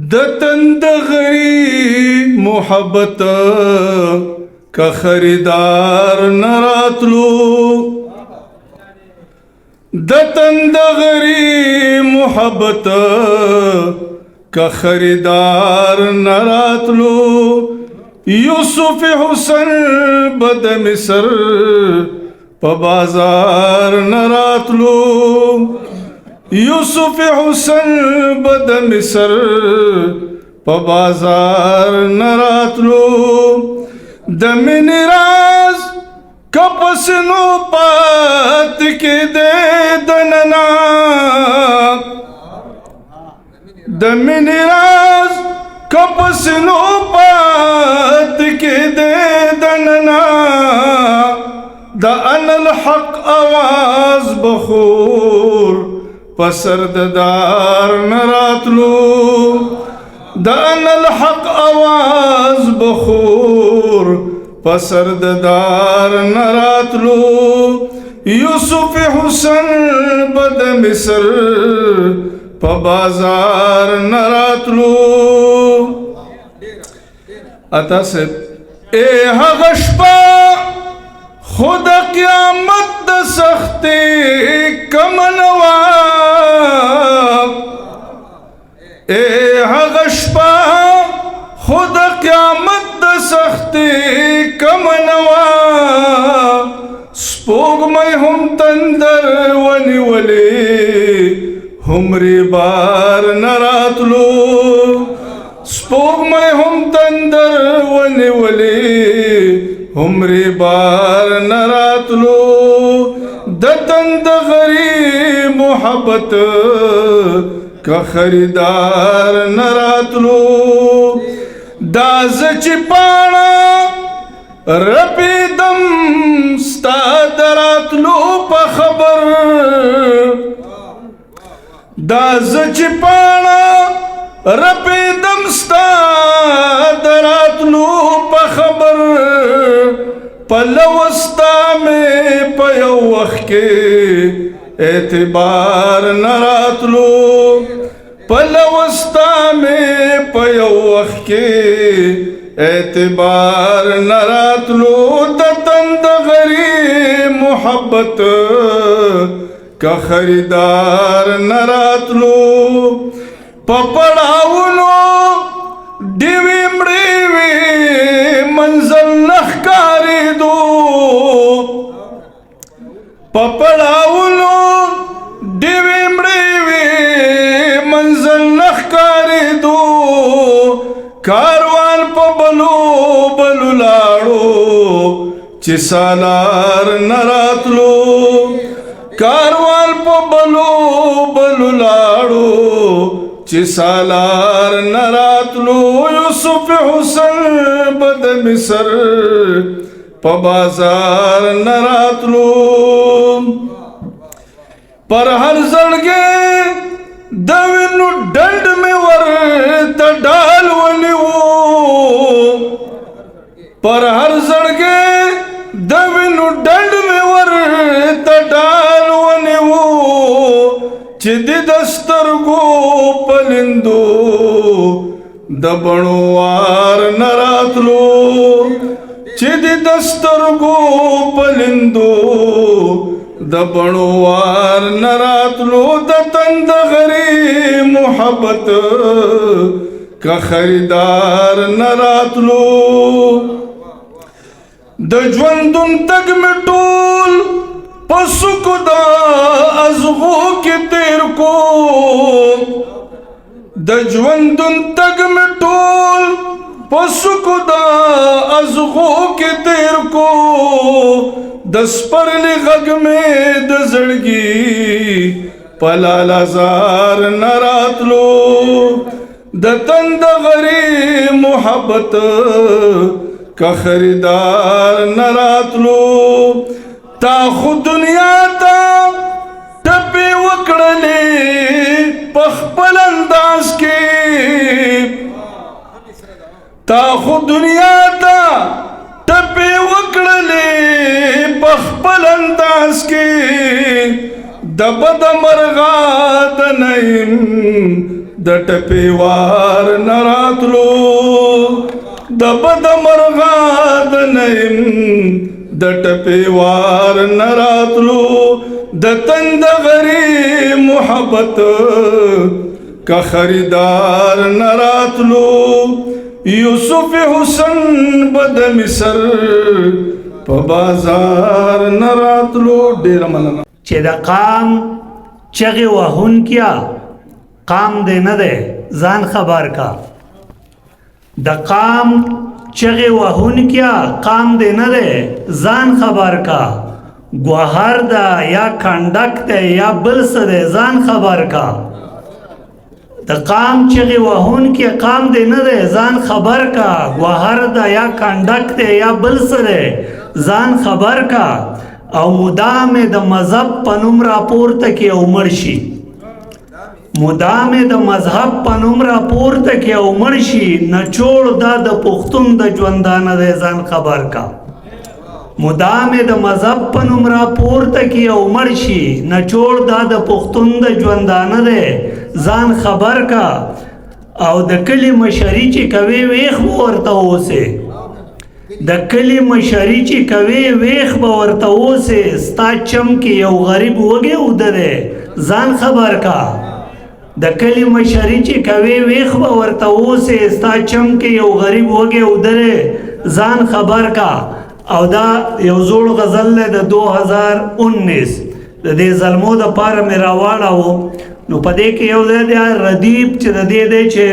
د تند غری محبت که خریدار نه راتلو، د تند غری محبت که خریدار نه راتلو، یوسف حسن بد مصر په بازار نه راتلو، یوسف حسن بد مصر په بازار نه راتلو. د مینې راز کپسنو پات کې دې دننا، د مینې راز کپسنو پات کې دې دننا، د ان الحق اواز بخور پسر د دار نراتلو، د ان الحق اواز بخور پسر د دار نراتلو، یوسف حسن بد مصر په بازار نراتلو. اتا سے اے هغه شپه خود قیامت د سختي کمنوا، اے هغه شپه خود قیامت د سختي کمنوا، سپوږمۍ هم تندر ونیولې هم ریبار نه راتلو، سپوږمۍ هم تندر ونیولې هم ریبار نه راتلو. د تند غریب محبت که خریدار نه راتلو، دا زه چې پاڼه رپېدم ستا د راتلو په خبر، دا زه چې پاڼه رپېدم ستا د راتلو په خبر، پلو ستا مې په یو وخت کې اعتبار نه راتلو، پلو ستا مې په یو وخت کې اعتبار نه راتلو. د تند غریب محبت که خریدار نه راتلو، په پړاوونو ډیوې مړې وې منزل نه ښکارېدو، په پړاوونو ډیوې مړې وې منزل نه ښکارېدو، کاروان په بلو بلو لاړو چې سالار نه راتلو، کاروان په بلو بلو لاړو چې سالار نه راتلو. یوسف حسن بد مصر په بازار نه راتلو، پر هر زړګي د وینو ډنډ مې ورته ډال ونیو، پر هر زړګي د وینو ډنډ مې ورته ډال ونیو، چې د دسترګو پلندو د بڼو وار نه راتلو، چې د دسترګو پلندو د بڼو وار نه راتلو. د تند غری محبت که خریدار نه راتلو، د ژوندون تګ مې ټول په سکو د ازغو کې تیر کو، د ژوندون تګ مې ټول په سکو د ازغو کې تیر کو، د سپرلي غږ مې د زړګي په لالهزار نه راتلو، د تند غری محبت که خریدار نه راتلو. تا خو دنیا ته ټپې وکړلې په خپل انداز کې، تا خو دنیا ته ټپې وکړلې په خپل انداز کې، د د بد مرغا د نیم د ټپې وار نه راتلو، د بد مرغا د نیم د ټپې وار نه راتلو، د تند غری محبت که خریدار نه راتلو، یوسف حسن بد مصر په بازار نه راتلو. ډیر مننه. چې د قام چغې وهونکیا قام دې نه دی، ځان خبر کا. د قام چغې وهونکیا قام دې نه دی، ځان خبر کا. ګوهر ده یا کنډک دی یا بل څه دی، ځان خبر کا. د قام چغې وهونکي قام دې نه دی، ځان خبر کا. ګوهر ده یا کنډک دی یا بل څه دی، ځان خبر کا. او مدام د مذهب په نوم راپورته کې او مړ شي، مدام د مذهب په نوم راپورته کې او مړ شي، نچوړ دا د پښتون د ژوندانه دی، ځان خبر کا. مدام د مذهب په نوم راپورته کې او مړ شي، نچوړ دا د پښتون د ژوندانه دی، ځان خبر کا. او د کلي مشري چې کوي ویښ به ورته اوسې، د کلي مشري چې کوي ویښ به ورته اوسې، ستا چم کې یو غریب وږی اوده دی، ځان خبر کا. د کلي مشري چې کوي ویښ به ورته اوسې، ستا چم کې یو غریب وږی اوده دی، ځان خبر کا. او دا یو زوړ غزل دی د 2019، د دې زلمو د پاره مې راواړاوه. نو په دې کې یو ځای دی ردیف چې د دې دی چې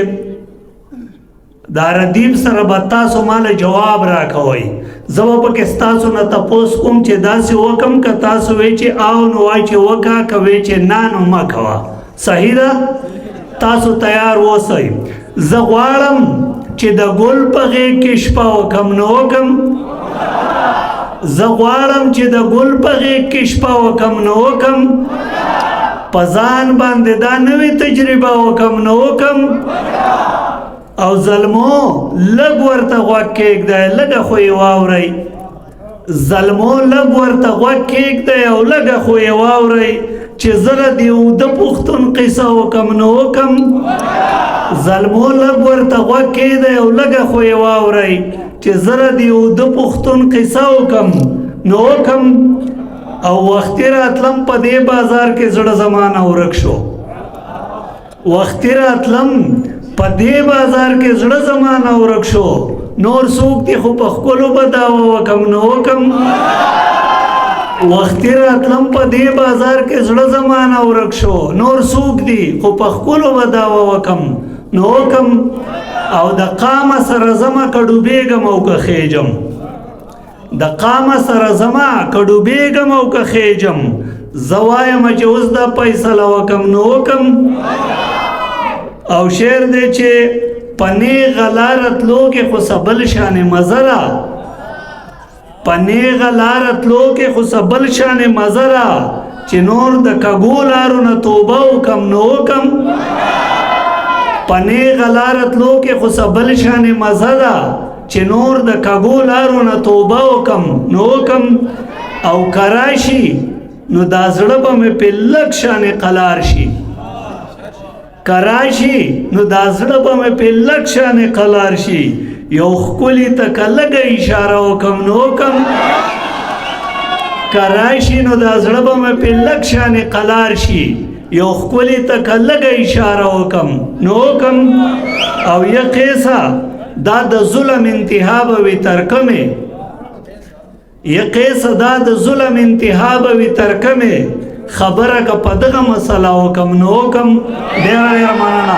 دا ردیف سره به تاسو ماله جواب راکوئ، زه به پکې ستاسو نه تپوس کوم چې داسې وکم که تاسو وی چې آو نو وای چې وکا، که وی چې نه نو مه کوه. صحیح ده؟ تاسو تیار اوسئ. زه غواړم چې د ګل په غېږ کې شپه وکم نو وکم، زه غواړم چې د ګل په غېږ کې شپه وکم نو وکم، په ځان باندې دا نوې تجربه وکم نو وکم. او زلمو لږ ورته غوږ کېږدی، لږه خو یې واورئ. زلمو لږ ورته غوږ کېږدی او لږه خو یې واورئ چې زه له دې اوده پښتون قصه وکم نو وکم. زلمو لږ ورته غوږ کېږدی او لږه خو یې واورئ چې زه له دې اوده پښتون قصه وکم نو وکم. او وختي راتلم په دې بازار کې زړه زما نه ورک شو، وختي راتلم په دې بازار کې زړه زما نه ورک شو، نور څوک دي خو په ښکلو به دعوه وکم نو وکم. وختي راتلم په دې بازار کې زړه زما نه ورک شو، نور څوک دي خو په ښکلو به دعوه وکم نو وکم. او د قامه سره زما که ډوبېږم او که خېجم، د قامه سره زما که ډوبېږم او که خېجم، زه وایم چې اوس دا فیصله وکم نو وکم. او شعر دی چې په نېغه لاره تلو کې خو څه بل شانې مزه ده، په نېغه لاره تلو کې خو څه بل شانې مزه ده، چې نور د کږو لارو نه توبه وکم نو وکم. په نېغه لاره تلو کې خو څه بل شانې مزه ده، چې نور د کږو لارو نه توبه وکم نو وکم. او که راشي نو دا زړه به مې پې لږ شانې قلار شي، که راشي نو دا زړه به مې پې لږ شانې قلار شي، یو ښکلي ته که لږه اشاره وکم نو وکم. که راشي نو دا زړه به مې پې لږ شانې قلار شي، یو ښکلي ته که لږه اشاره وکم نو وکم. او یه قیصه دا د ظلم انتها به وي تر کومې، یه قیصه دا د ظلم انتها به وي تر کومې، خبره که په دغه مسله وکم نو وکم. ډېره ډېره مننه.